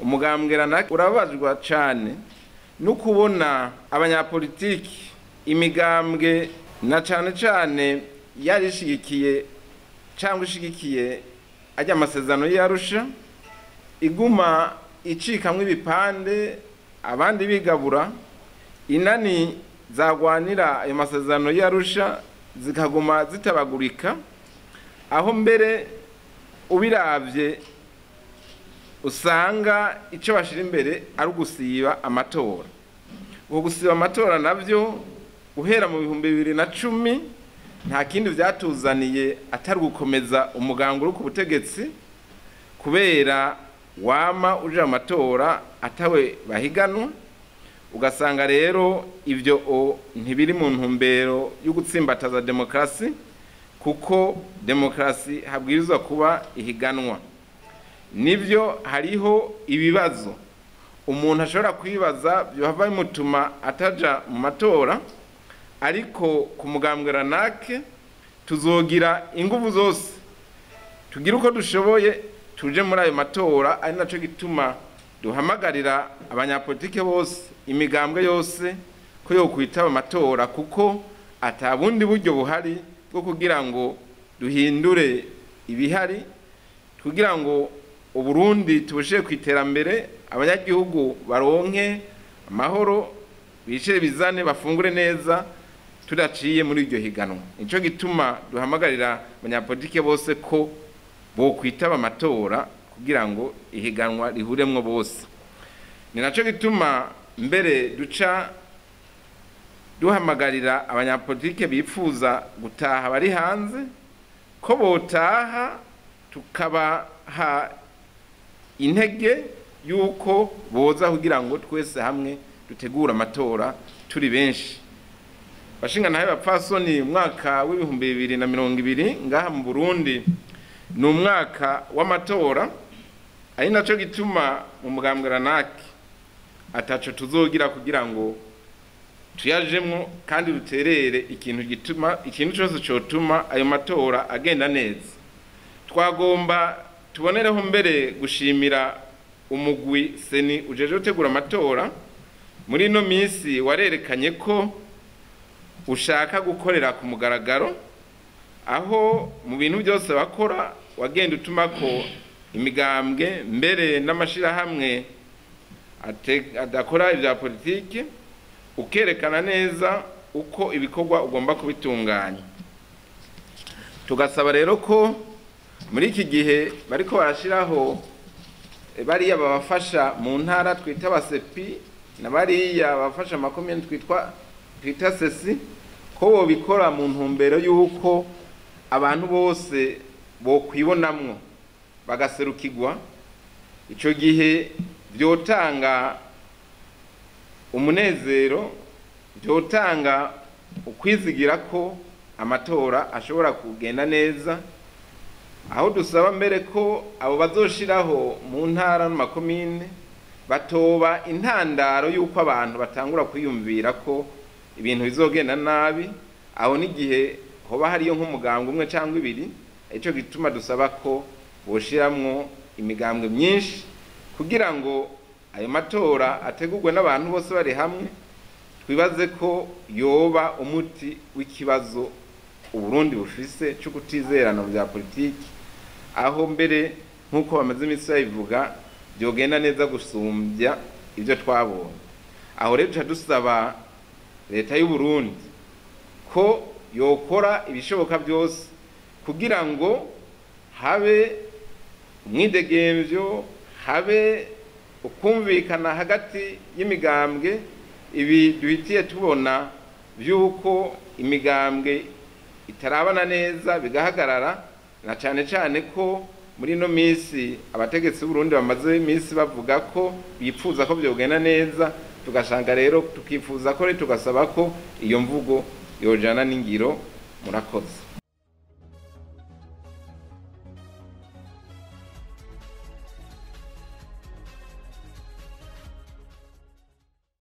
Umugambwe RANAC urababazwa cane no kubona abanyapolitiki, imigambwe na cane cane yari ishigikiye cyangwa ishigikiye ajya amasezerano y'Arusha iguma icikamwo ibipande, abandi bigabura, inani zagwanira ayo masezerano y'Arusha zikaguma zitabagurika, aho mbere ubiravye usanga icyo bashira imbere ari ugusiba amatora. Uko gusiba amatora navyo guhera mu 2010 nta kindi vyatuzaniye atari gukomeza umuganga uri ku butegetsi, kubera wama uje amatora atawe bahiganwa. Ugasanga rero ivyo ntibiri mu ntumbero yo gutsimbataza demokrasi, kuko demokrasi habwirizwa kuba ihiganwa. Nivyo hariho ibibazo umuntu ashobora kwibaza byohava bimutuma ataja mu matora, ariko ku mugambwe RANAC tuzogira inguvu zose tugira uko dushoboye tuje muri ayo matora. Ari naco gituma duhamagarira abanyapolitike bose, imigambwe yose, ko yo kwitaba amatora, kuko ata bundi buryo buhari bwo kugira ngo duhindure ibihari, kugira ngo Uburundi tubushe ku iterambere, abanyagihugu baronke amahoro, bicire bizane, bafungure neza, tudaciye muri iryo higanwa. Nico gituma duhamagarira abanyapolitike bose ko bo kwitaba amatora kugira ngo ihiganwa rihuremwo bose. Ni naco gituma mbere duca duhamagarira abanyapolitike bifuza gutaha bari hanze ko botaha, tukabaha intege yuko boza kugira ngo twese hamwe dutegure amatora turi benshi. Bashinga nawe bapfasoni, umwaka w'2020 ngaha mu Burundi ni umwaka w'amatora, ari naco gituma mu mugambwe RANAC ataco tuzogira kugira ngo tuyajemwo kandi duterere ikintu gituma ikintu cyose cotuma ayo matora agenda neza. Twagomba tubonereho mbere gushimira umugwi seni ujeje gutegura amatora. Muri ino minsi warerekanye ko ushaka gukorera ku mugaragaro, aho mu bintu byose bakora wagenda utuma ko imigambwe mbere n'amashirahamwe adakora ibya politiki, ukerekana neza uko ibikorwa ugomba kubitunganya. Tugasaba rero ko muri iki gihe bariko barashiraho bariya babafasha mu ntara twita abasepi na bariya babafasha amakomine twita sesi, ko bobikora mu ntumbero y'uko abantu bose bokwibonamwo bagaserukirwa. Ico gihe vyotanga umunezero, vyotanga ukwizigira ko amatora ashobora kugenda neza, aho dusaba mbere ko abo bazoshiraho mu ntara n'amakomine batoba intandaro y'uko abantu batangura kwiyumvira ko ibintu bizogenda nabi, aho n'igihe hoba hariyo nk'umugambwe umwe cyangwa ibiri. Ico gituma dusaba ko boshiramwo imigambwe myinshi kugira ngo ayo matora ategurwe n'abantu bose bari hamwe. Twibaze ko yoba umuti w'ikibazo Uburundi bufise cyo kutizerana mu bya politiki, aho mbere nk'uko bamaze iminsi babivuga byogenda neza gusumbya ibyo twabonye. Aho rero duca dusaba leta y'u Burundi ko yokora ibishoboka byose kugira ngo habe umwidegemvyo, habe ukumvikana hagati y'imigambwe. Ibi duhitiye tubona by'uko imigambwe itarabana neza bigahagarara, na cane cane ko muri ino minsi abategetsi b'Uburundi bamaze iminsi bavuga ko bipfuza ko byogenda neza. Tugashanga rero tukifuza ko tugasaba ko iyo mvugo yojana n'ingiro. Murakoze.